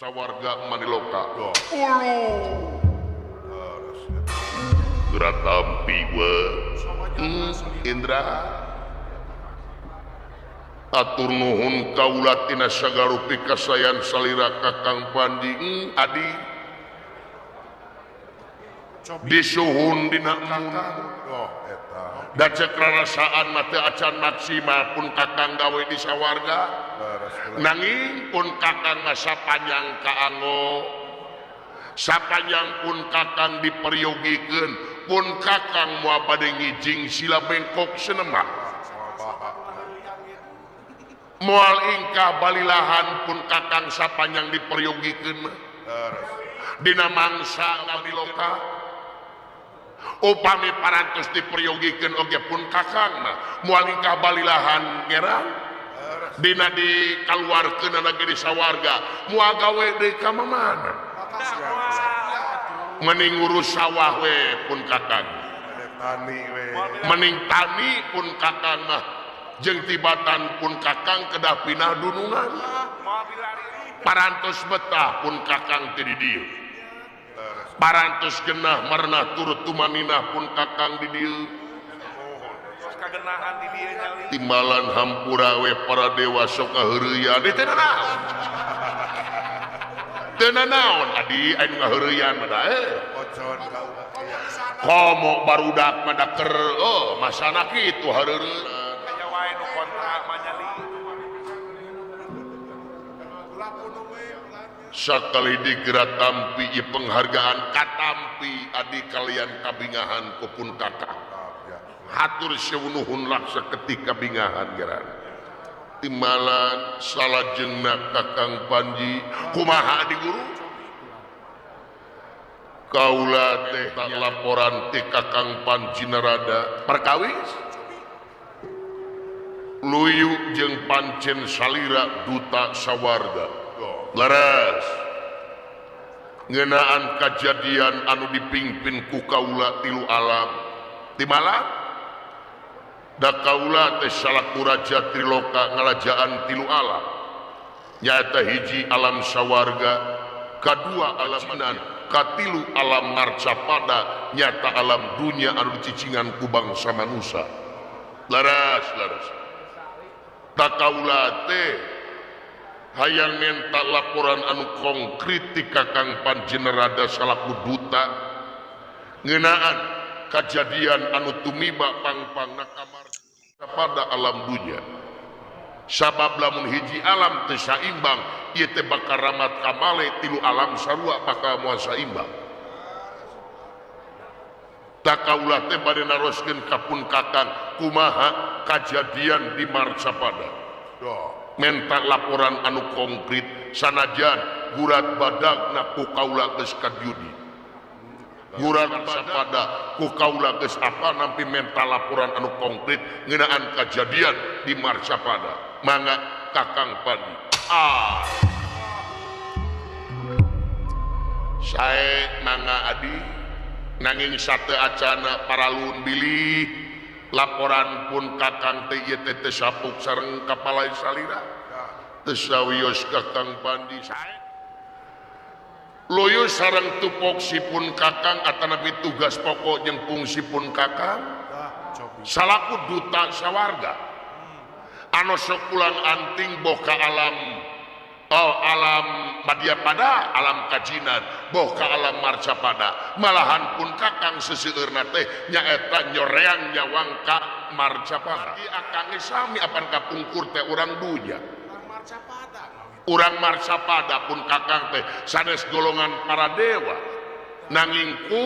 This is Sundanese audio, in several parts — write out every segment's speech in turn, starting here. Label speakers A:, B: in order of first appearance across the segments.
A: Sawarga Maniloka. Ulu. Geura tampi we. Indra. Atur nuhun kaula tina sagarupi kasayan salira Kakang Panji. Adi. Disuhun dina mun. Da cek rarasaan mah teu acan maksimal pun Kakang gawe di sawarga. Nanging pun Kakang mah sapanjang kaanggo, sapanjang pun Kakang diperyogikeun, pun Kakang moal bade ngijing sila bengkok senemah. Moal ingkah balilahan pun Kakang sapanjang diperyogikeun mah. Dina mangsa Maniloka. Upami parantos diperyogikeun oge pun Kakang mah moal ingkah balilahan ngerang. Dina dikaluarkeun di sawarga moal gawe deui ka mamana. Mending ngurus sawah we pun Kakang, mending tani pun Kakang mah, jeung tibatan pun Kakang kedah pindah dunungan. Parantos betah pun Kakang teh di dieu, parantos genah merenah turut tumaninah pun Kakang di dieu. Timbalan hampura we para dewa sok ngaheureuyaan. Teu nanaon. Teu nanaon adi anu ngaheureuyaan mah da Komo barudak mah da keur oh masana kitu hareureunan.
B: Aya wae nu kontra mah nyali.
A: Sakali digeura tampi ieu penghargaan katampi adi kalian kabingahan ku pun Kakang. Hatur sewu nuhun laksa ketika bingahan geran. Timbalan salajengna Kakang Panji kumaha adi guru? Kaula teh laporan ti Kakang Panji Narada perkawis luyu jeung pancen salira duta sawarga. Leres ngeunaan kajadian anu dipingpin ku kaula tilu alam. Timbalan da kaula teh salaku raja Triloka ngalajaan tilu alam. Nyaeta hiji alam sawarga, kadua alam manan, katilu alam marcapada, nyata alam dunia anu dicicingan ku bangsa manusa. Leres leres. Ta kaula teh hayang minta laporan anu konkret ti Kakang Panji Narada salaku duta ngeunaan kajadian anu tumiba pangpangna kamar pada alam dunia. Sabab lamun hiji alam teu saimbang ieu teh bakal ramat kamale tilu alam sarua bakal moal saimbang. Ta kaula teh bade naroskeun ka pun Kakang kumaha kajadian di Marcapada. Menta laporan anu konkret sanajan gurat badagna ku kaula geus kadyudi. Gurat Marcapada ku kaula geus apa nampi menta laporan anu konkret ngeunaan kajadian di Marcapada. Mangga Kakang Panji. Ah. Sae mangga adi nanging sate acana paralun bilih laporan pun Kakang teh ieu teh teu sapuk sareng kapalai salira. Teu sawios Kakang Panji sae. Loyo sareng tupoksipun Kakang atanapi tugas pokok jeung fungsipun Kakang salaku duta sawarga. Anu sok ulang anting boh ka alam oh alam Madyapada, alam kajinan, boh ka alam Marcapada. Malahan pun Kakang seseueurna teh nyaeta nyoreang nyawang ka Marcapada. Di akang sami apan kapungkur teh urang dunya. Urang Marcapada pun Kakang teh sanes golongan para dewa. Nanging ku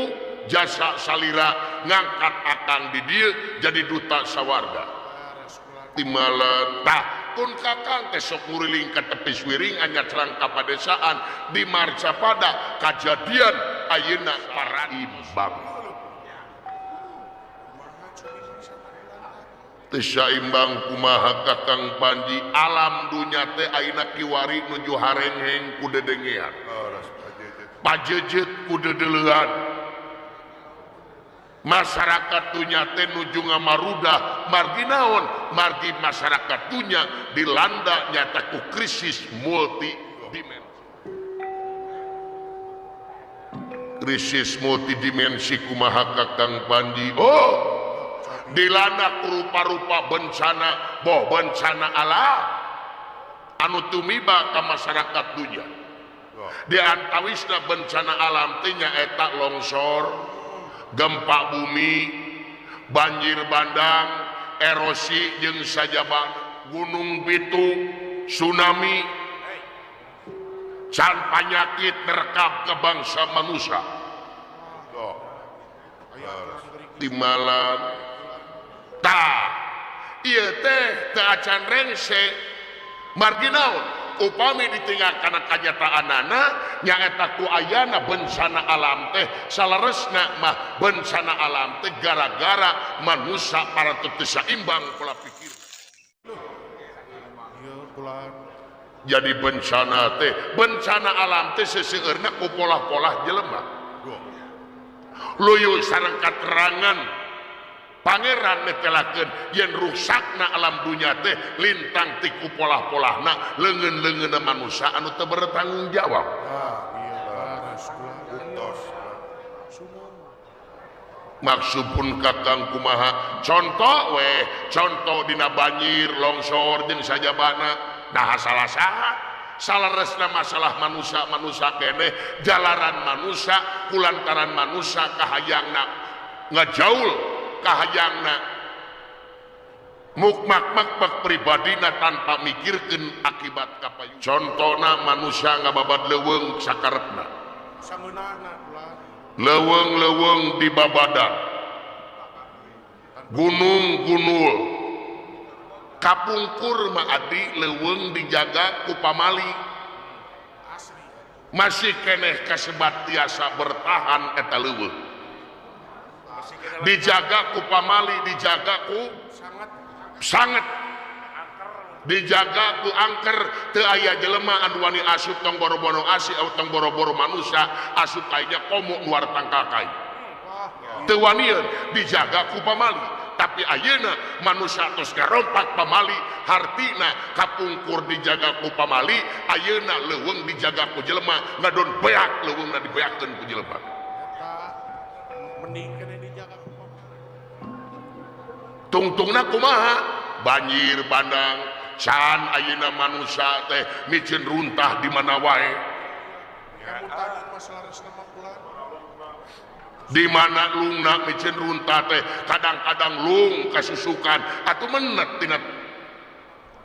A: jasa salira ngangkat akang di dieu jadi duta sawarga. Timbalan tah pun Kakang teh sok nguriling ka tepis wiring anya cerang ka padesaan di Marcapada kajadian ayeuna para imbang. Teu saimbang kumaha Kakang Panji alam dunya teh ayeuna kiwari nuju harengheng ku dedengean. Pajejet ku dedeleuan. Masyarakat dunya teh nuju ngamarudah margi naon? Margi masyarakat dunya dilanda nyata ku krisis multi dimensi. Krisis multidimensi kumaha Kakang Panji. Oh, dilanda rupa-rupa bencana, boh bencana alam anu tumiba ka masyarakat dunya. Di antawisna bencana alam teh nyaeta longsor, gempa bumi, banjir bandang, erosi jeung sajabana, gunung pitu, tsunami, can panyakit nerkap ke bangsa manusia. Di malam tah ieu teh teu acan rengse margi naon upami ditinggal kana kanyataanana nyaeta ku ayana bencana alam teh saleresna mah bencana alam teh gara-gara manusia para teu saimbang pola pikir. Jadi bencana teh bencana alam teh seseueurna ku polah-polah jelema. Luyu sareng katerangan pangeran netelakeun yen rusakna alam dunya teh lintang ti ku polah-polahna leungeun-leungeunna manusia anu teu bertanggung jawab. Maksudpun Kakang kumaha contoh weh contoh dina banjir longsor jeung sajabana nah salah saha saleresna masalah manusia-manusia keneh jalaran manusia kulantaran manusia kahayangna ngajaul kahayangna mukmak-makmak pribadina tanpa mikirkeun akibat kapayu. Contona manusia ngababad leuweung sakarepna leuweung-leuweung di babadan gunung-gunul kapungkur mah adi leuweung dijaga ku pamali masih keneh kasebat tiasa bertahan eta leuweung dijaga ku pamali dijaga ku sanget dijaga ku angker teu aya jelema anu wani asup tong boro-boro asih tong boro-boro manusia asup kainya komo luar tangkal kai teu wanieun dijaga ku pamali. Tapi ayeuna manusia tos ngarompak pamali hartina kapungkur dijaga ku pamali ayeuna leuweung dijaga ku jelema ngadon beak leuweungna dibeakkeun ku jelema. Tungtungna kumaha banjir bandang can ayeuna manusia teh miceun runtah di mana wae di mana lungna miceun runtah teh kadang-kadang lung kasusukan atuh menet tina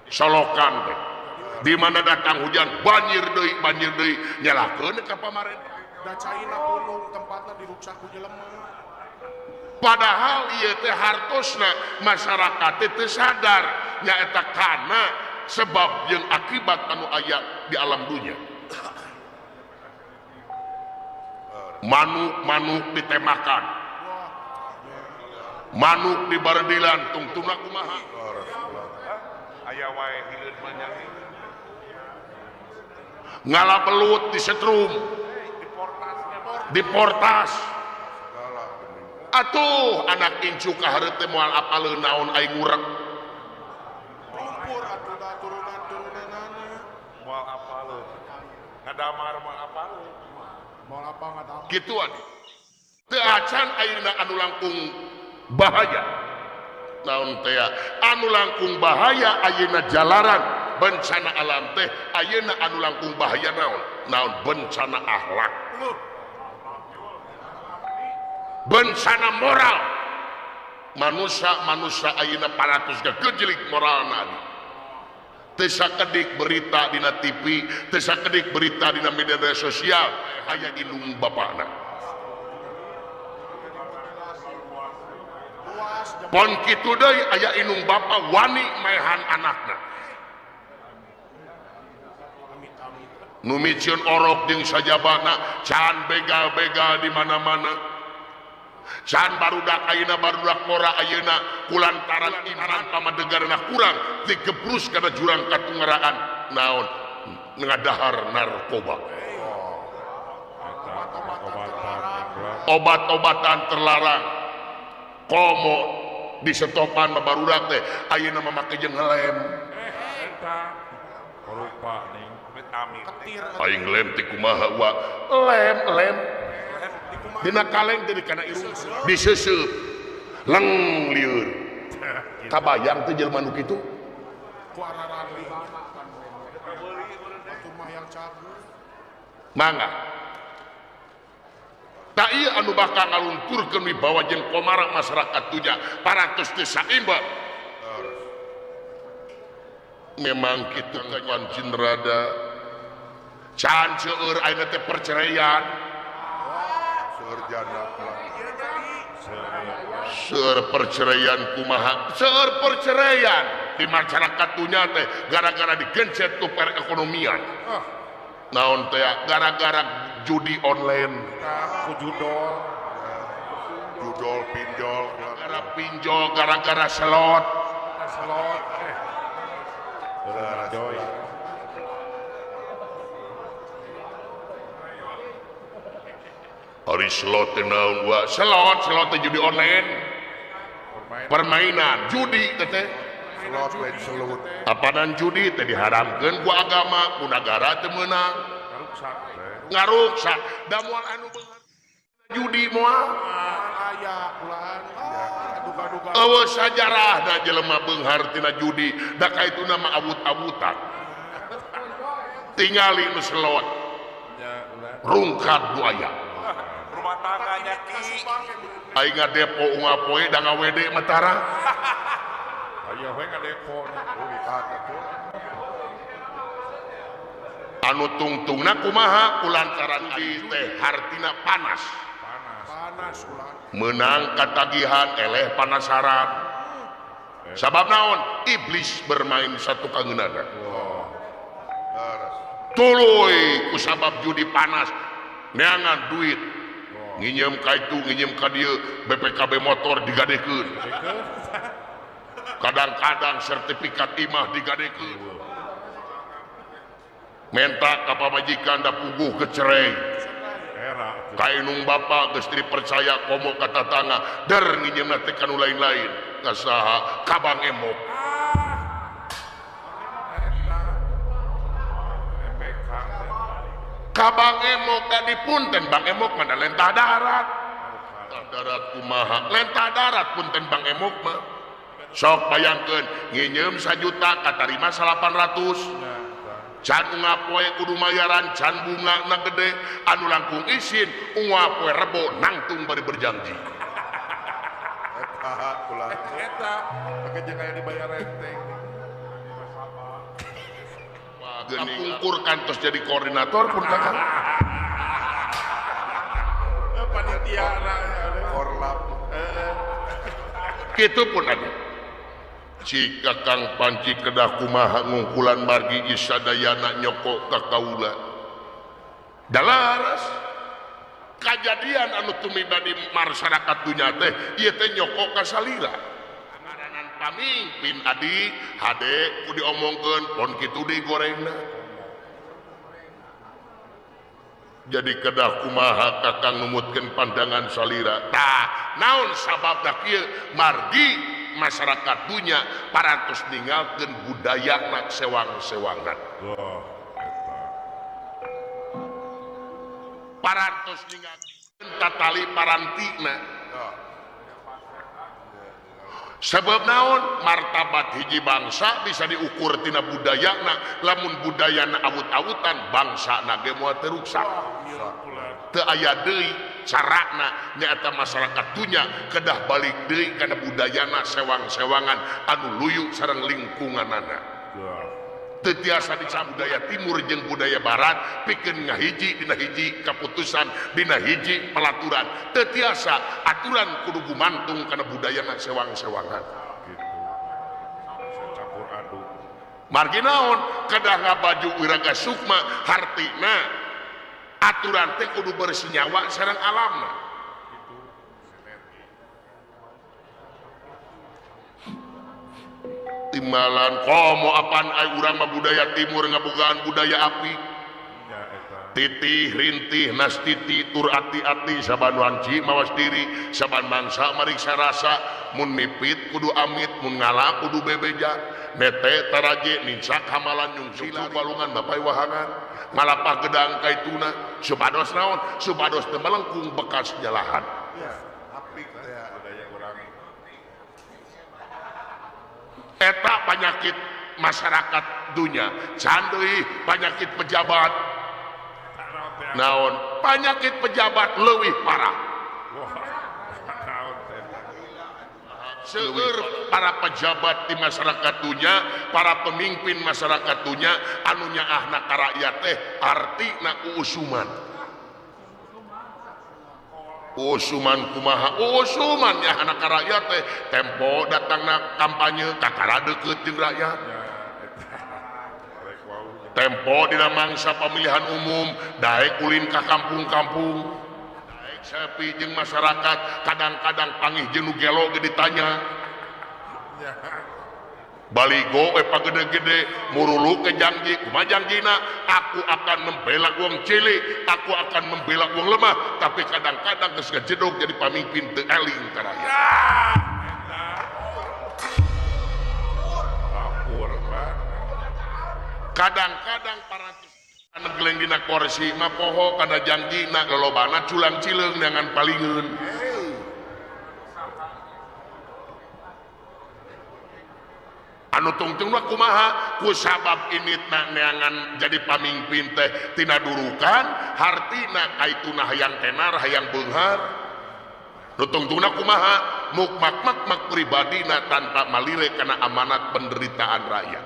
A: solokan teh di mana datang hujan banjir deui nyalakeun ka pamarentah
C: da caina pulung tempatna diruksak ku jelema.
A: Padahal ieu teh hartosna masyarakat teh teu sadar nyaeta kana sebab jeung akibat anu aya di alam dunya. Manuk-manuk ditemakan, manuk di bardilan tungtungna kumaha
B: aya wae hileud mah
A: ngala belut disetrum diportas atuh anak incu ka hareup teh moal apaleun naon aing ngurek
C: lumpur atuh da turunan-turunanana
B: moal apaleun ngadamar moal apaleun
C: moal apa ngadamar
A: kituan teu acan ayeuna anu langkung bahaya naon teh anu langkung bahaya ayeuna jalaran bencana alam teh ayeuna anu langkung bahaya naon naon bencana akhlak bencana moral manusia-manusia ayeuna paratus gejelik moralna teu sakedik berita dina TV teu sakedik berita dina media sosial aya indung bapana pon kitu deui aya indung bapa wani maehan anakna nu miceun orok jeung sajabana can begal-begal di mana-mana can barudak ayeuna barudak ngora ayeuna kulantaran iman pamadegarna kurang digebrus kana jurang katungaraan naon ngadahar narkoba obat-obatan terlarang komo di setopan barudak teh ayeuna mah make jeung ngelem aing lem ti kumaha wa lem lem Dina kaleng teh dikana irung diseuseub leng lieur. Kabayang teh jelema nu kitu?
C: Ku ararali. Atuh mah yang cagur.
A: Mangga. Tak ieu anu bakal ngalunturkeun wibawa jeung komara masyarakat dunya parantos teu saimbang. Memang kitu kancin rada can seueur ayeuna teh perceraian.
B: Seueur janda
A: seueur perceraian kumaha? Seueur perceraian di masyarakat dunya teh gara-gara digencet ku perekonomian. Naon teh gara-gara judi online,
B: ku judol, judol pinjol,
A: gara-gara pinjol, gara-gara slot,
B: slot.
A: Ari slot teh naon wa? Slot, slot teh judi online. Permainan judi teh teh.
B: Slot lain selut.
A: Apanan judi teh diharamkeun ku agama, ku nagara teu meunang. Ngaruksak. Da moal anu beunghar judi moal.
C: Aya ulah. Duga-duga.
A: Eueuh sajarahna jelema beunghar tina judi, da kaituna mah awut-awutan. Tingali nu slot. Rungkad nu aya.
B: Rumah tangganya ki.
A: Aing ngadepo unggal poe da ngawede mah tara.
B: Aya we ngadepo rungkad atuh.
A: Anu tungtungna kumaha kulantaran judi teh hartina panas.
C: Panas ulah.
A: Menang katagihan eleh panasaran. Sabab naon? Iblis bermain satu kangeunana. Tuluy ku sabab judi panas neangan duit. Nginjem ka itu, nginjem ka dieu, BPKB motor digadekeun. Kadang-kadang sertifikat imah digadekeun. Menta ka pamajikan da puguh kecerai. Kainung bapak geus dipercaya komo ka tatangga, der nginjemna teh ka nu lain-lain. Ka saha? Ka Bang Emok. Ka Bang Emok tadi punten Bang Emok mah da lentah darat. Lentah darat kumaha? Lentah darat punten Bang Emok mah. Sok bayangkeun nginjem 1 juta katarima 800. Can unggal poe kudu mayaran, can bunga na gede, anu langkung isin unggal poe rebo nangtung bari berjanji.
B: Eta ulah. Eta make jeung aya dibayar renteng.
A: Kapungkur kantos jadi koordinator pun kakak.
B: Panitia korlap.
A: Kitu pun ada. Jika Kang Panji kedah kumaha ngungkulan margi isadayana nyoko ka kaula. Dalaras kajadian anu tumiba di masyarakat dunya teh ieu teh nyoko ka salira. Ngaranan pamimpin adi hade ku diomongkeun pon kitu deui gorengna. Jadi kedah kumaha kakang numutkeun pandangan salira. Tah naon sababna kieu margi masyarakat dunya parantos ninggalkeun budayana sewang-sewangan. Parantos ninggalkeun tatali parantina. Sebab naon martabat hiji bangsa bisa diukur tina budayana, lamun budayana awut-awutan bangsana ge moal teu ruksak. Teu aya deui carana nyaeta masyarakat dunya kedah balik deui kana budayana sewang-sewangan anu luyu sareng lingkunganana. Teu tiasa dicam budaya timur jeung budaya barat pikeun ngahiji dina hiji kaputusan dina hiji pelaturan. Teu tiasa aturan kudu gumantung kana budayana sewang-sewangan.
B: Gitu. Campur aduk.
A: Margi naon kedah ngabaju wiraga sukma hartina aturan teh kudu bersenyawa sareng alamna.
B: Gitu. Sinergi.
A: Timbalan komo apaan ai urang mah budaya timur ngabogaan budaya api.
B: Ya eta.
A: Titih rintih nastiti tur ati-ati saban wanci mawas diri saban mangsa mariksa rasa mun mipit kudu amit mun ngala kudu bebeja nete taraje nincak hamalan nyungsi balungan bapai wahangan ngalapah gedang kaituna supados naon supados teu melengkung bekas jalahan. Eta penyakit masyarakat dunya can deui penyakit pejabat naon penyakit pejabat leuwih parah. Seueur para pejabat di masyarakat dunya, para pemimpin masyarakat dunya anu nyaahna ka rakyat teh artina uusuman. Uusuman kumaha? Uusuman nyaahna ka rakyat teh tempo datangna kampanye kakara deukeut jeung rakyat. Tempo dina mangsa pemilihan umum daek ulin ka kampung-kampung daek sepi jeung masyarakat kadang-kadang pangih jeung nu gelo ge ditanya baligo we pagede-gede murulu ke janji kumaha janjina aku akan membela wong cilik aku akan membela wong lemah tapi kadang-kadang geus ngajedog jadi pamimpin teu eling ka rakyat. Kadang-kadang para anu geleng dina kursi mah poho kana janjina lolobana culang cileung dengan palingeun. Anu tungtung mah kumaha ku sabab initna neangan jadi pamimpin teh tina durukan hartina kaituna hayang tenar hayang beunghar. Nu tungtungna kumaha mukmak-mak pribadina tanpa malire kana amanat penderitaan rakyat.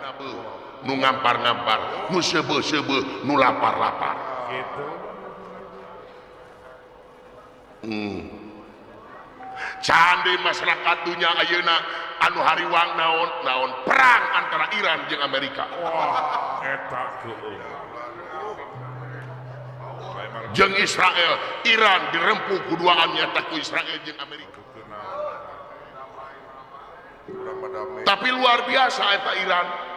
A: Nu ngampar-ngampar, nu seubeuh-seubeuh, nu lapar-lapar.
B: Gitu.
A: Candi masyarakat dunya ayeuna anu hariwang naon naon perang antara Iran jeung Amerika.
B: Wah, eta heueuh.
A: Jeung Israel, Iran dirempuh kuduaan nyata ku Israel jeung Amerika. Tapi luar biasa eta Iran.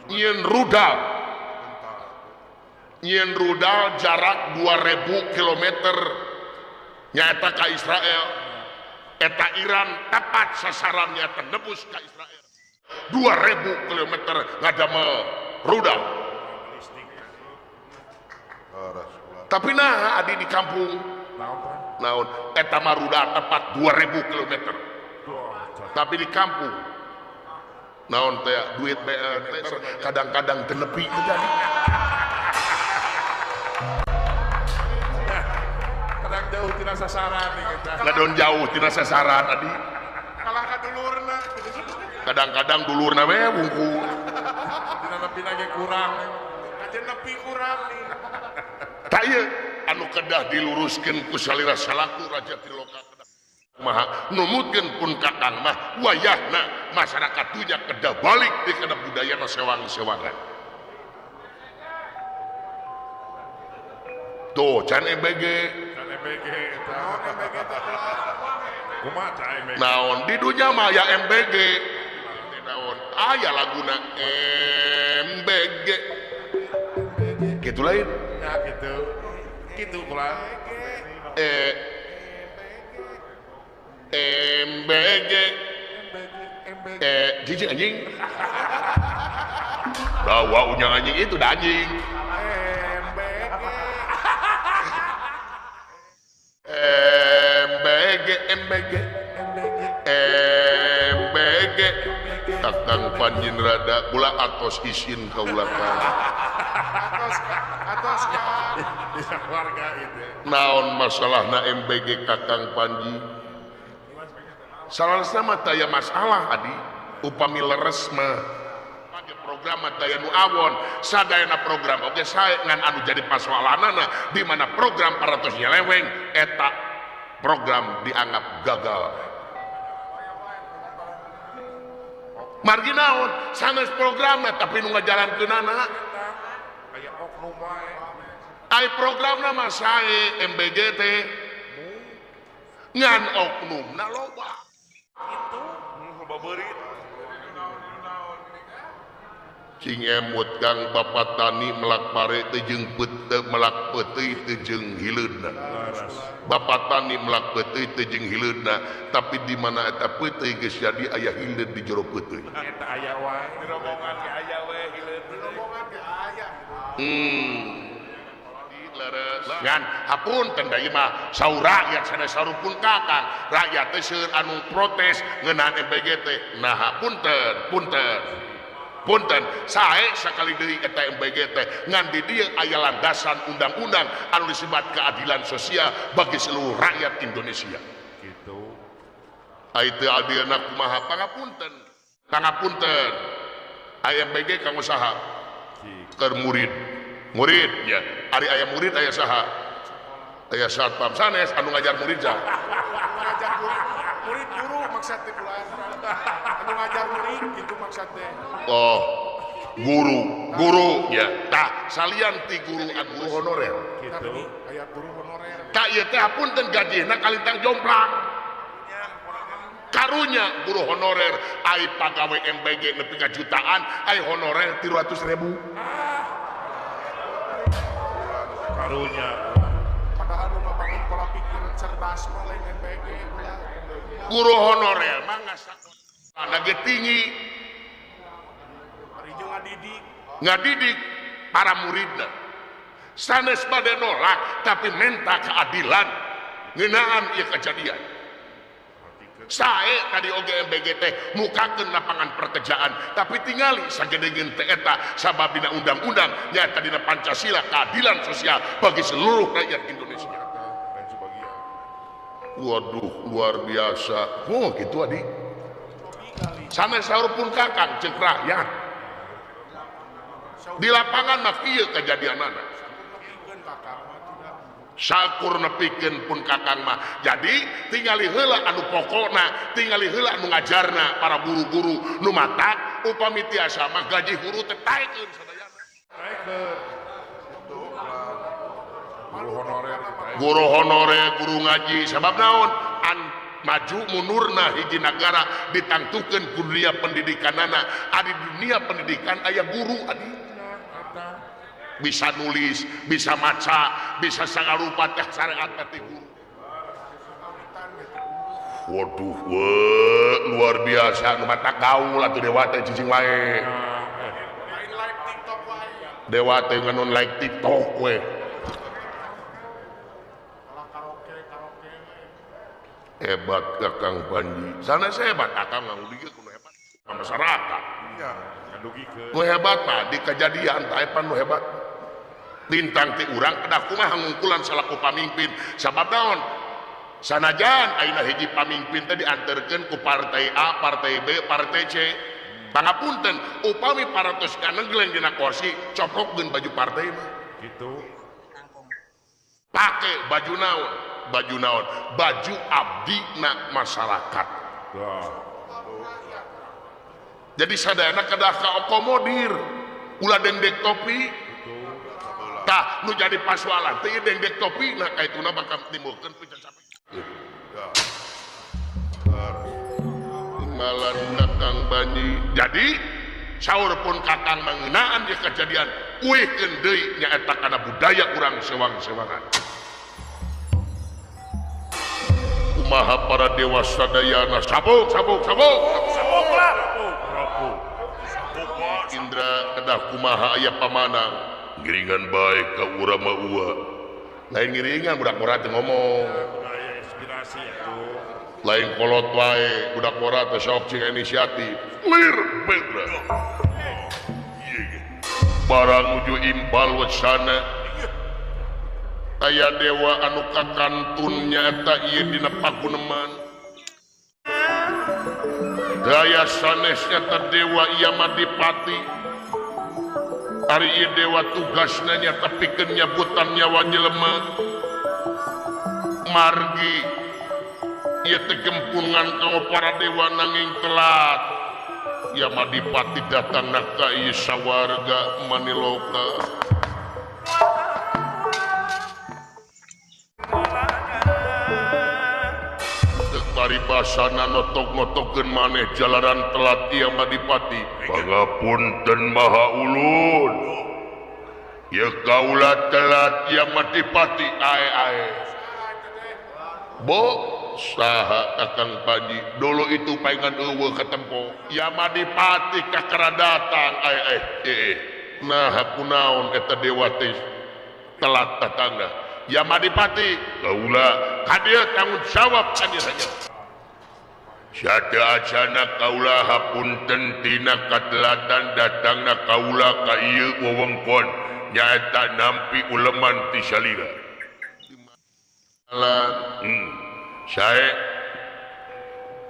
A: Nyen rudal jarak 2000 km nyata ka Israel eta Iran tepat sasaran nyata nebus ka Israel 2000 km ngadamel rudal. Tapi nah adi di kampung naon eta mah rudal tepat 2000 km tapi di kampung naon teh duit BLT kadang-kadang teu nepi terjadi.
B: Kadang jauh tina sasaran kita.
A: Kadang jauh tina sasaran adi.
C: Kalah ka dulurna.
A: Kadang-kadang dulurna we wungkul.
B: Tina nepi lagi kurang.
C: Aja nepi kurang nih.
A: Tah ieu anu kedah diluruskeun ku salira salaku Raja Triloka. Maha numutkeun pun kakang mah wayahna masyarakat dunya kedah balik di kana budayana sewang-sewangan. Tuh can MBG.
B: Can MBG eta. Kumaha tah MBG?
A: Naon di dunya mah aya MBG. Naon aya laguna MBG. Kitu lain.
B: Ya kitu. Kitu kula.
A: MBG jijik anjing. Bawa unyang anjing itu dah anjing. MBG MBG MBG Kakang Panjin rada kula atos isin kaula ka.
C: Atos kan.
B: Warga itu.
A: Naon masalahna MBG Kakang Panji? Salah sama taya masalah adi upami leres mah program daya nu awon sadayana program oge sae ngan anu jadi pasoalanana di mana program paratos nyeleweng eta program dianggap gagal. Margi naon sanes programna tapi nu ngajalankeunana
B: aya oknum wae.
A: Ai programna mah sae MBG teh ngan oknumna loba.
B: Gitu, loba beurit.
A: Cing emut Kang Bapak Tani melak pare teu jeung peuteuy melak peuteuy teu jeung hileudna. Bapak Tani melak peuteuy teu jeung hileudna, tapi di mana eta peuteuy geus jadi aya hileud di jero peuteuy.
B: Eta aya wae, di rombongan ge aya we hileud. Di rombongan ge aya.
A: Ngan hapunten da ieu mah saur rakyat sanes saurupun Kakang. Rakyat teh seueur anu protes ngeunaan MBG teh. Nah hapunten, punten. Punten, sae sakali deui eta MBG teh ngan di dieu aya landasan undang-undang anu disebut keadilan sosial bagi seluruh rakyat Indonesia.
B: Gitu.
A: Ai teu adilna kumaha? Pangapunten. Pangapunten. Aya MBG kanggo saha? Keur murid. Murid ya. Ari aya murid aya saha? Aya satpam sanes anu ngajar murid saha?
C: Ngajar murid guru maksud teh kula. Anu ngajar murid gitu maksud teh.
A: Oh, guru, guru ya. Tah, salian ti guru anu guru honorer.
B: Gitu.
C: Aya guru honorer.
A: Tah ieu teh hapunten gajihna kalintang jomplang. Karunya guru honorer ai pagawe MBG nepi ka jutaan, ai honorer 300.000.
B: Karunya.
C: Padahal nu ngabangun pola pikir cerdas mah lain MBG.
A: Guru honorer mah ngasakola ge tinggi.
C: Ngadidik.
A: Ngadidik para muridna. Sanes bade nolak tapi minta keadilan ngeunaan ieu kejadian. Sae tadi oge MBG teh mukakeun lapangan pekerjaan tapi tingali sagedegeun teh eta sabab dina undang-undang nyaeta dina Pancasila keadilan sosial bagi seluruh rakyat Indonesia. Waduh luar biasa. Oh gitu adik. Sanes saur pun Kakang ceuk rakyat. Di lapangan mah kieu kejadianana. Sakur nepikeun pun Kakang mah. Jadi tingali heula anu pokokna, tingali heula anu ngajarna para guru-guru nu matak upami tiasa mah gaji guru teh taekeun sadayana.
B: Taekeun. Guru honorer,
A: guru honorer, guru ngaji sabab naon? An maju mundurna hiji nagara ditangtukeun ku dunia pendidikanana. Ari dunia pendidikan aya guru adi. Bisa nulis, bisa maca, bisa sagarupa teh syariat teh guru. Waduh, luar biasa nu mata gaul atuh dewa teh cicing wae.
C: Main like TikTok wae.
A: Dewa teh ngeun like TikTok we. Hebat Kakang Panji. Sanes hebat Kakang ngangudikeun kudu hebat ka masyarakat.
B: Iya, ngadugikeun.
A: Nu hebat mah di kejadian taepan nu hebat. Lintang ti urang kedah kumaha ngungkulan salaku pamimpin sabab naon sanajan ayeuna hiji pamimpin teh dianterkeun ku partai A, partai B, partai C. Pangapunten upami paratos kanenggleng dina kursi coplokkeun baju partai mah.
B: Gitu.
A: Pake baju naon? Baju naon? Baju abdina masyarakat. Jadi sadayana kedah kaokomodir ulah dengdek topi. Tah nu jadi pasualan teh dengdek topi nah kaituna bakal timbulkeun picacape. Malan Kakang Banyi. Jadi saur pun Kakang mengenaan di kejadian uihkeun deui nyaeta kana budaya urang sewang-sewangan. Kumaha para dewa sadayana sabuk sabuk sabuk
B: sabuk lah.
A: Indra kedah kumaha aya pamanang ngiringan bae ka urang mah ua. Lain ngiringan budak murah teh ngomong.
B: Inspirasi atuh.
A: Lain kolot wae budak murah teh sok cing inisiatif. Lir begra. Barang nuju impal wacana. Aya dewa anu kakantun nyaeta ieu dina paguneman. Daya sanes nyata dewa ieu mah dipati. Ari ieu dewa tugasna nyata pikeun nyabutan nyawa jelema. Margi ieu teh gempungan kanggo para dewa nanging telat. Ieu mah dipati datangna ka ieu sawarga maniloka. rasana notok-notokeun maneh jalaran telat ieu Madipati. Pangapunten Maha Ulun. Ieu kaula telat ieu Madipati ae-ae. Bo saha Kakang Panji dulu itu paingan eueuh katempo. Ya Madipati kakara datang ae-ae. Nah kunaon eta dewa teh telat datangna. Ya Madipati kaula ka dieu tanggung jawab ka dieu saja. Sateu acana kaula hapunten tina katelatan datangna kaula ka ieu wewengkon nyaeta nampi uleman ti salira. Sae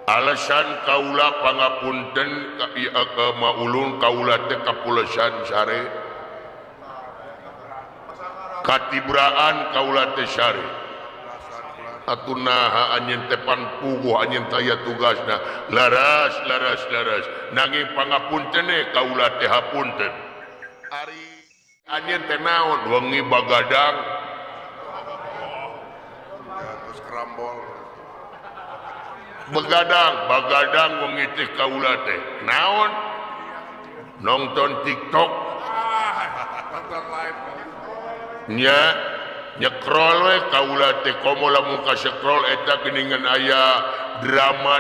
A: alasan kaula pangapunten ka ieu ka maulun kaula teh kapulesan sare. Katibraan kaula teh sare. Atuh naha anjeun teh pan puguh anjeun teh aya tugasna. Laras laras laras nanging pangapunten kaula teh hapunten. Ari anjeun teh naon wengi bagadang
B: terus kerambol.
A: Begadang bagadang wengi teh kaula teh naon nonton TikTok.
B: Nonton live.
A: Nya nyekrol we kaula teh komo lamun ka scroll eta geuningan aya drama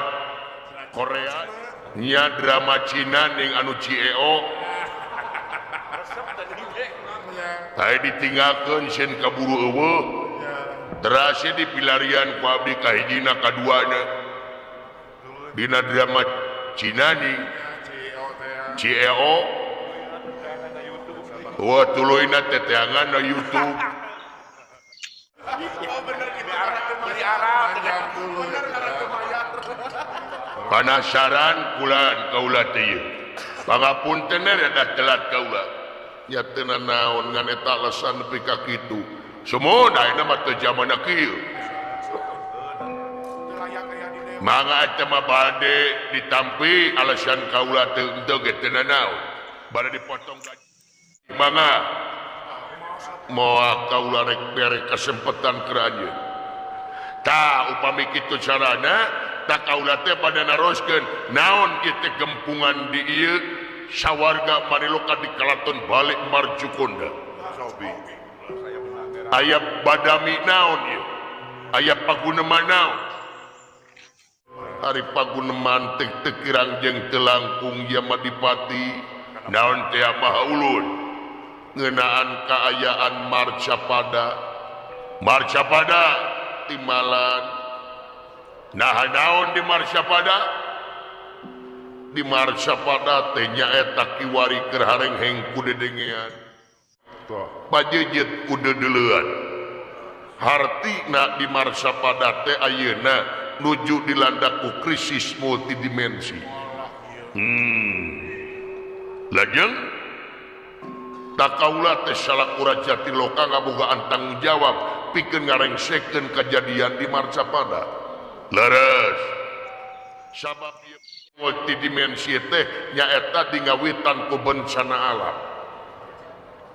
A: Korea nya drama Cina ning anu CEO teh ditinggalkeun sieun kaburu eueuh terase dipilarian ku abdi kahijina kaduana dina drama Cina ning CEO wah tuluyna teteangan na YouTube. Penasaran kulaan kaula teh ieu. Pangapunten da telat kaula. Nya teu nanaon ngan eta alasan nepi ka kitu. Sumuna ayeuna mah teu jamanna kieu. Mangga eta mah bade ditampi alasan kaula teu henteu ge teu nanaon. Bade dipotong gaji. Mangga moal kaula rek bere kesempatan keur anjeun. Tah upami kitu carana tak kaula teh pada naroskeun naon ieu teh gempungan di ieu sawarga mariloka di kalaton balik Marjukonda. Aya badami naon ieu? Aya paguneman naon? Ari paguneman teh teu kirang jeung teu langkung ieu Madipati naon teh Maha Ulun ngeunaan kaayaan Marcapada. Marcapada timalan. Nah naon di Marcapada? Di Marcapada teh nyaeta kiwari keur harengheng ku dedengean. Pajejet ku dedeleuan. Hartina di Marcapada teh ayeuna nuju dilanda ku krisis multidimensi. Lajeng tak kaula teh salaku raja Tiloka ngabogaan tanggung jawab pikeun ngarengsekeun kejadian di Marcapada. Leres. Sabab ieu multidimensi teh nyaeta dingawitan ku bencana alam.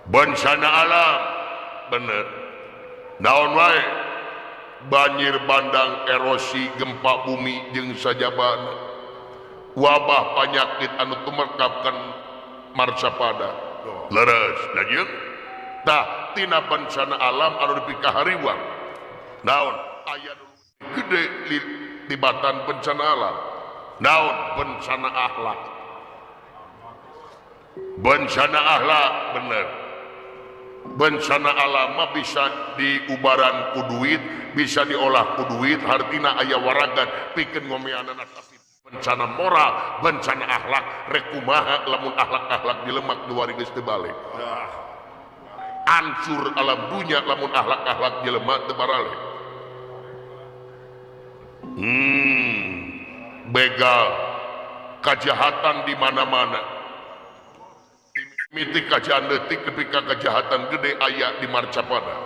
A: Bencana alam bener. Naon wae? Banjir bandang, erosi, gempa bumi jeung sajabana. Wabah penyakit anu tumerkapkeun Marcapada. Leres, lanjut. Tah tina bencana alam anu dipikahariwang. Naon aya nu gede tibatan bencana alam. Naon bencana akhlak. Bencana akhlak bener. Bencana alam mah bisa diubaran ku duit, bisa diolah ku duit, hartina aya waragan pikeun ngomeanana tapi bencana moral, bencana akhlak, rek kumaha lamun akhlak-akhlak dilemak dua geus teu balik. Hancur alam dunya lamun akhlak-akhlak jelema teu baralek. Begal, kejahatan di mana-mana. Miti kajahatan detik ketika kejahatan gede aya di Marcapada.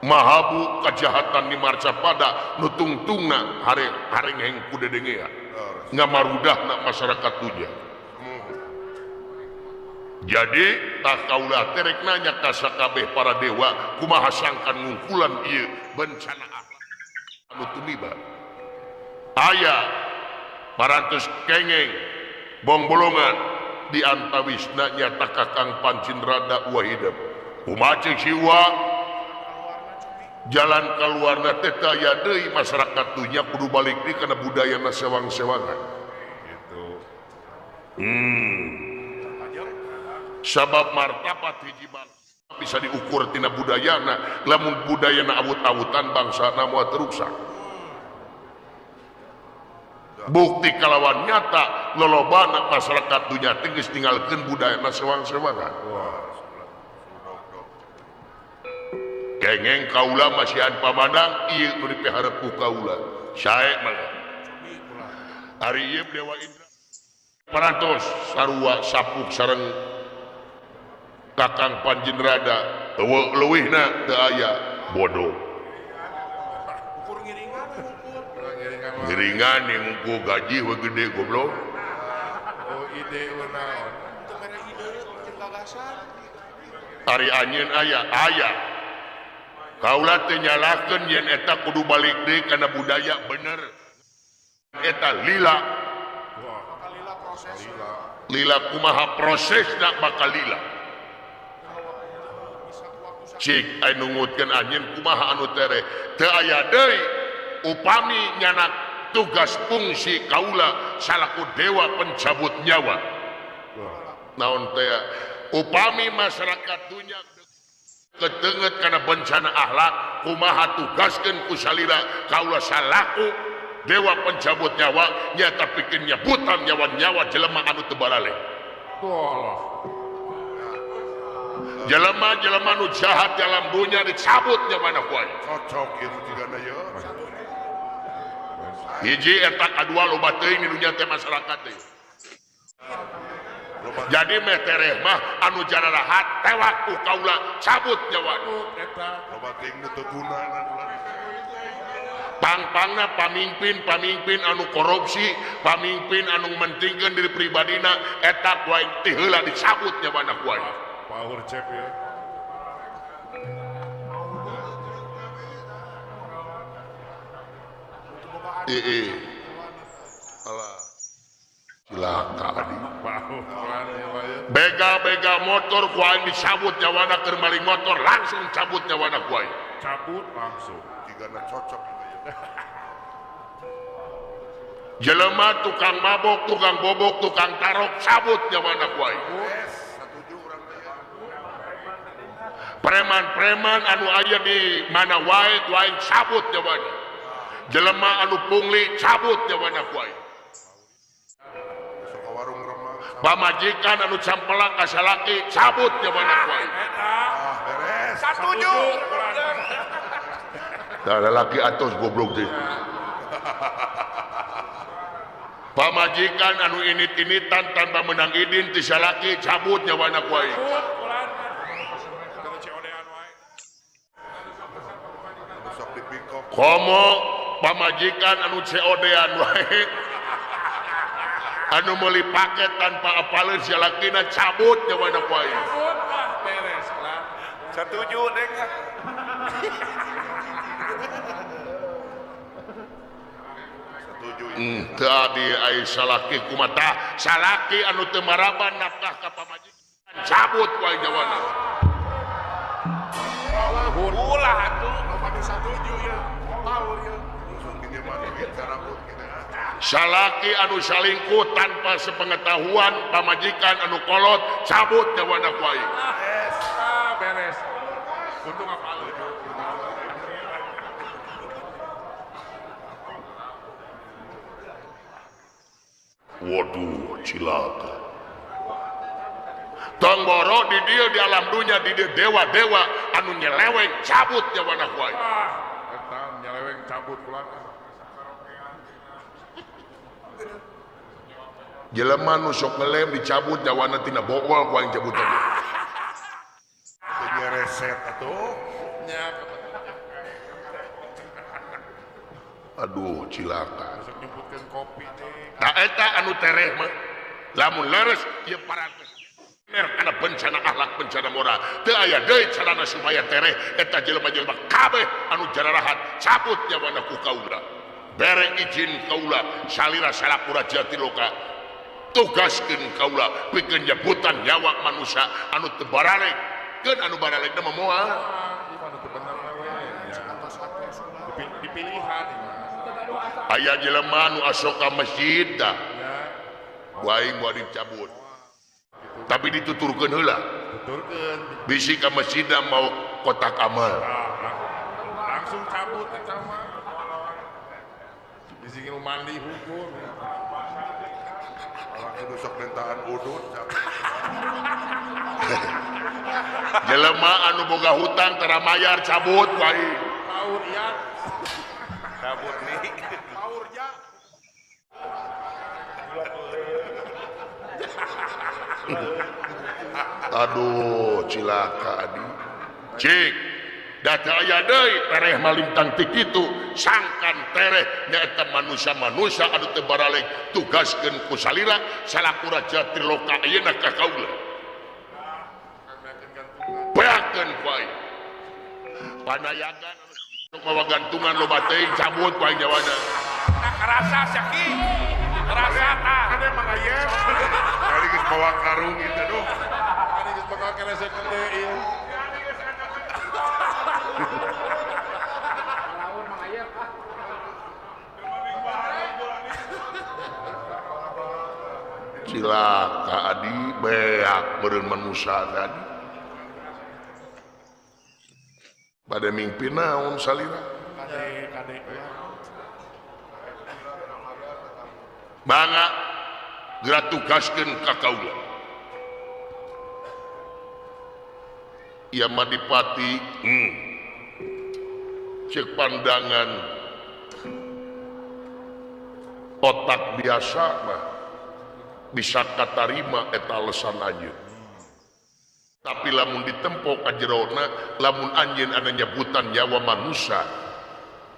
A: Mahabu kejahatan di Marcapada nu tungtungna harengheng ku dedengea. Ngamarudahna masyarakat dunya. Jadi tak kaula teh rek nanya ka sakabeh para dewa kumaha sangkan ngungkulan ieu bencana akhlak. Anu tumiba aya parantos kengeng bongbolongan di antawisna nyata Kakang Pancinrada Wahidep kumaha ceuk si Uwa jalan kaluarna teh teu aya deui masyarakat dunya kudu balik deui kana budayana sewang-sewangan
B: gitu.
A: Sabab martabat hiji bangsa bisa diukur tina budayana, lamun budayana awut-awutan bangsana moal teruksak. Bukti kalawan nyata lolobana masyarakat dunya teh geus ninggalkeun budayana sewang-sewangan. Kengeng kaula masihan pamadang ieu nu dipiharep ku kaula. Sae mah. Ari ieu Dewa Indra parantos sarua sapuk sareng Kakang Pancinrada eueuh leuwihna teu aya bodoh. Ngiringan ngungkul gaji we gede goblok.
B: Oh ide we naon?
C: Teu mere ide jeung gagasan.
A: Ari anjeun aya aya. Kaula teu nyalahkeun yen eta kudu balik deui kana budaya bener. Eta lila.
C: Bakal lila proses.
A: Lila kumaha prosesna bakal lila. Cik aya nungutkeun anjeun kumaha anu tereh. Teu aya deui upami nyanak tugas fungsi kaula salaku dewa pencabut nyawa. Naon teh upami masyarakat dunya ketenget kana bencana akhlak kumaha tugaskeun ku salira kaula salaku dewa pencabut nyawa nyata pikeun nyebutan nyawa-nyawa jelema anu teu baraleh. Jelema-jelema nu jahat dalam dunya dicabut nyawana ku aing.
B: Cocok ieu jigana ye.
A: Hiji eta kadua loba teuing di dunya teh masyarakat teh. Jadi meh tereh mah anu jararahat tewak ku kaula cabut nyawana.
B: Eta loba teuing nu teu guna.
A: Pang-pangna pamimpin-pamimpin anu korupsi, pamimpin anu mentingkeun diri pribadina eta ku aing ti heula dicabut nyawana ku aing.
B: Power cep ya.
A: Alah. Cilaka adi. Bega-bega motor ku aing dicabut nyawana keur maling motor langsung cabut nyawana ku aing.
B: Cabut langsung. Jigana cocok ya.
A: Jelema tukang mabok, tukang bobok, tukang tarok cabut nyawana ku aing. Preman-preman anu aya di mana wae ku aing cabut nyawana. Jelema anu pungli cabut nyawana ku aing. Pamajikan anu campelak ka salaki cabut nyawana ku aing.
B: Beres.
C: Satuju.
A: Tah lalaki atos goblok teh. Pamajikan anu init-initan tanpa menang idin ti salaki cabut nyawana ku aing. Komo pamajikan anu COD-an wae anu meuli paket tanpa apaleun salakina cabut nyawana ku aing.
B: Cabut ah beres lah.
C: Satuju deng.
B: Satuju.
A: Teu adi ai salaki kumaha salaki anu teu maraban nafkah ka pamajikan cabut ku aing nyawana.
C: Ulah atuh satuju ya. Power ya.
A: Salaki anu salingkuh tanpa sepengetahuan pamajikan anu kolot cabut nyawana ku aing.
B: Ah, beres. Untung apa lu.
A: Waduh, cilaka. Tong boro di dieu di alam dunya di dieu dewa-dewa anu nyeleweng cabut nyawana ku aing.
B: Ah, eta nyeleweng cabut kula.
A: Jelema nu sok ngelem dicabut nyawana tina bokol ku aing cabut tadi.
B: Teu nyereset atuh. Nya.
A: Aduh, cilaka.
B: Sok nyebutkeun kopi teh.
A: Tah eta anu tereh mah lamun leres ieu parantos. Karena bencana akhlak bencana moral teu aya deui carana supaya tereh eta jelema-jelema kabeh anu jararahat cabut nyawana ku kaula bere izin kaula salira salaku raja Tiloka tugaskeun kaula pikeun nyebutan nyawa manusia anu teu baralek keun anu baralek mah moal
B: dipilihan
A: aya jelema nu asup ka masjid dah wae moal dicabut tapi dituturkeun heula bisi ka masjid mau kotak amal
B: langsung cabut eta mah bisi nu mandi hukum
D: orang kudu sok mintaan udut
A: jelema anu boga hutang tara mayar cabut wae
B: paur ya cabut nih
C: paur ya.
A: Aduh cilaka adi cik data aya deui tereh malintang ti kitu sangkan tereh nyaeta manusia-manusia anu teu baralek tugaskeun ku salira salaku raja Triloka ayeuna ka kaula beakeun ku aing panayagan anu mawa gantungan loba teuing cabut ku aing nyawana
B: tah karasa sia ki karasa tah
D: ane mang aya kali geus bawa karung gitu duh
B: kali geus bakal keresek gede ieu
A: cilaka adi beak meureun manusia tadi pada mimpi naon salira
C: kade
A: mangga geura tugaskeun ka kaula ieu Madipati cek pandangan otak biasa mah bisa katarima eta alesan anjeun tapi lamun ditempok ka jerona lamun anjeun anu nyebutan nyawa manusia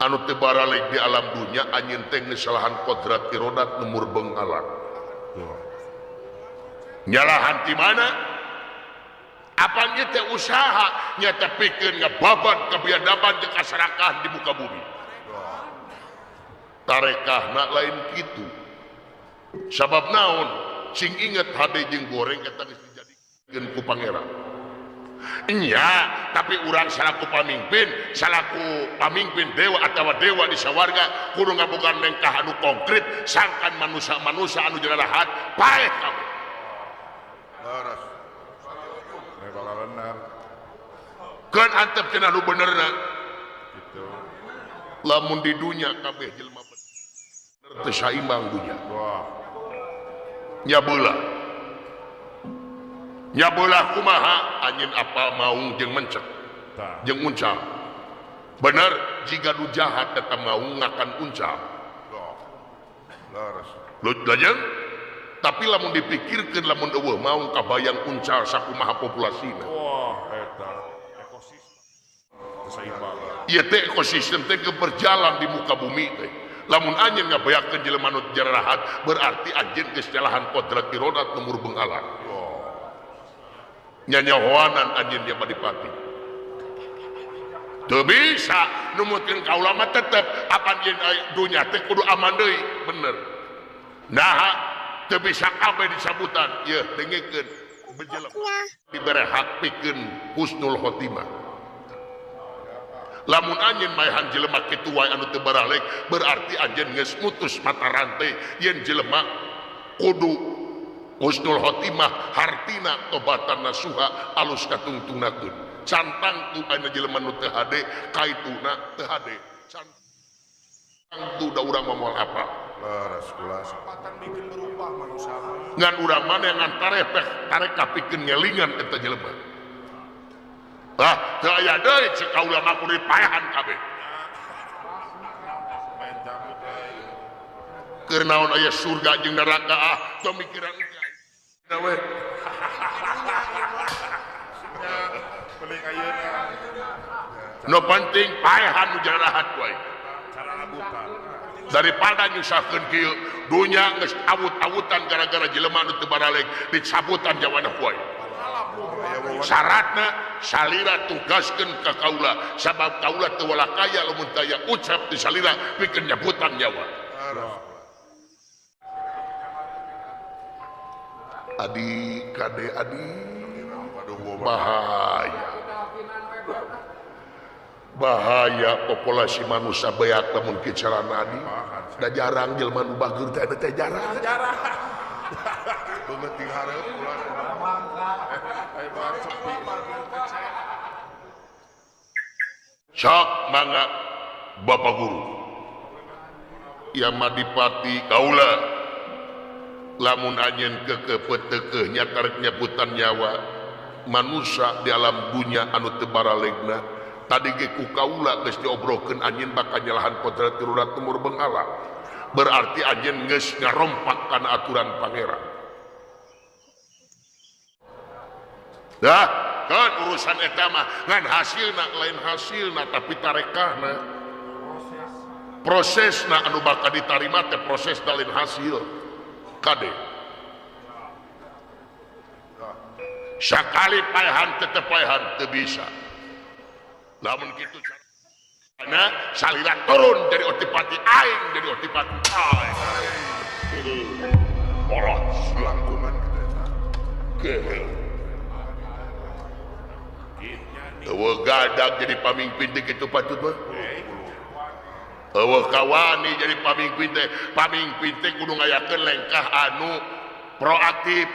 A: anu teu baralek di alam dunya anjeun teh ngesalahan kodrat irodat nu murbeng alam nyalahan ti mana apa ieu teh usaha nyata pikeun ngababat kabiadaban jeung kasarakahan di muka bumi tarekahna lain kitu sabab naon sing inget hade jeung goreng eta geus dijadikeun ku pangeran nya tapi urang salaku pamimpin dewa atawa dewa di sawarga kudu ngabogaan lengkah anu konkret sangkan manusia-manusia anu jarahat paeh kabeh
D: leres bener
A: keun antep cenah nu benerna
D: kitu
A: lamun di dunya kabeh jelema bener teu saimbang dunya
D: wah
A: nya beula kumaha anjeun apal maung jeung mencek jeung uncal bener jiga nu jahat eta maung ngakan uncal
D: leres
A: lajeng tapi lamun dipikirkeun lamun eueuh maung kabayang uncal sakumaha populasina
B: wah eta ekosistem seimbang
A: ieu teh ekosistem teh berjalan di muka bumi teh lamun anjeun ngabeakeun jelema nu jarahat berarti anjeun geus nyalahan kodrat irodat nu murbeng alam nyanyahoanan anjeun dia Madipati teu bisa numutkeun kaula mah tetep apa anjeun dunya teh kudu aman deui bener naha teu bisa kabeh disabutan yeuh dengekeun bejelem dibere hak pikeun husnul khotimah lamun anjeun maehan jelema kitu wae anu teu baralek berarti anjeun geus mutus mata rantai yen jelema kudu husnul khotimah hartina tobatan nasuha alus katungtungnakeun cantang tu aya jelema nu teu hade kaituna teu hade cantang tu da urang mah moal apal
D: leres kula
C: kesempatan bikin berubah manusia
A: ngan urang mana ngan tarepeh tarek kapikeun ngelingan eta jelema ah teu aya deui cek kaula mah kudu dipaehan kabeh keur naon aya surga jeung neraka ah teu mikiran engke we nu penting paehan nu jarahat wae daripada nyusahkeun kieu dunya geus awut-awutan gara-gara jelema nu teu baralek dicabutan jawana ku aing. Syaratna salira tugaskeun ka kaula sabab kaula teu walakaya lamun taya ucap di salira pikeun nyabutan nyawa. Adi kade adi bahaya. Bahaya populasi manusia beak lamun kicarana adi. Da jarang jelema nu bageur teh teh jarang.
B: Jarang. Beungeut di hareup ulah.
A: Sok mangga Bapak Guru. Yamadipati kaula lamun anjeun kekepetekeuh nyatarek nyabutan nyawa manusia di alam dunya anu teu baralegna tadi ge ku kaula geus diobrokeun anjeun bakal nyalahan kodrat tirurat tumur bengala berarti anjeun geus ngarompak kana aturan pangeran. Dah kan urusan eta mah ngan hasilna lain hasilna tapi tarekahna prosesna anu bakal ditarima teh proses lain hasil kade sakali paehan tetep paehan teu bisa lamun kitu carana salira turun jadi otipati aing jadi otipati aing poros
D: langkungan
A: kitu eueuh gadag jadi pamimpin teh kitu patut mah. Eueuh kawani jadi pamimpin teh, pamimpin teh kudu ngayakeun lengkah anu proaktif.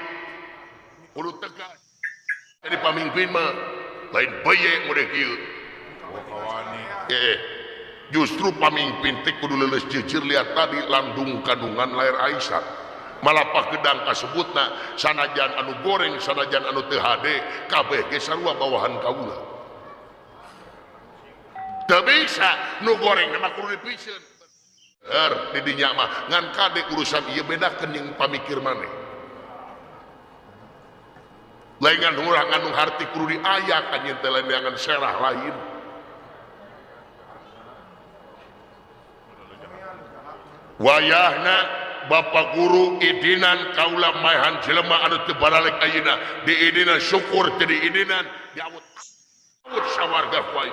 A: Kudu tegas. Jadi pamimpin mah lain beye model kieu.
B: Kawani.
A: Justru pamimpin teh kudu leuleus jeujeur lihat tadi landung kandungan lahir Aisyah. Malapak gedang kasebutna sanajan anu goreng sanajan anu teu hade kabeh ge sarua bawahan kaula. Teu bisa nu goreng mah kudu dipiseun. Er di dinya mah ngan kade urusan ieu bedakeun jeung pamikir maneh. Laingan urang anu harti kudu diayak anjeun teh lain serah lain. Wayahna Bapak Guru idinan kaula maehan jelema anu teu baralek ayeuna diidinan syukur teu diidinan diawut-awut sawarga wae.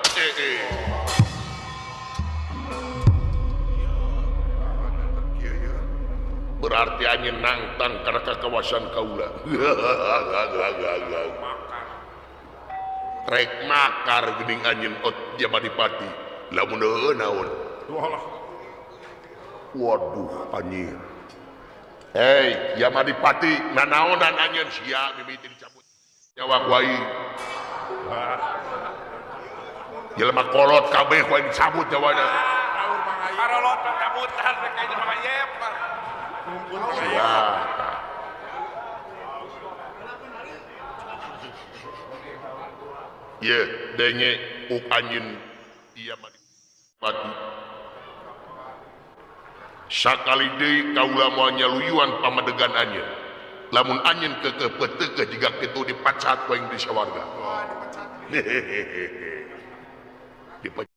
A: Berarti anjeun nangtang kana kakawasan kaula. Rek makar geuning anjeun ot Yamadipati lamun heueuh naon. Waduh anjir. Hei, Yamadipati nanaonan anjeun sia mimiti dicabut nyawa ku aing. Jelema kolot kabeh ku aing dicabut nyawana.
B: Karolot cabutan rek ka jelema yep.
A: Sia. Ye, denge uk anjeun Yamadipati. Sakali deui kaula moal nyaluyuan pamadegan anjeun. Lamun anjeun keukeuh peuteukeuh jiga kitu dipacat ku aing di sawarga. Dipecat.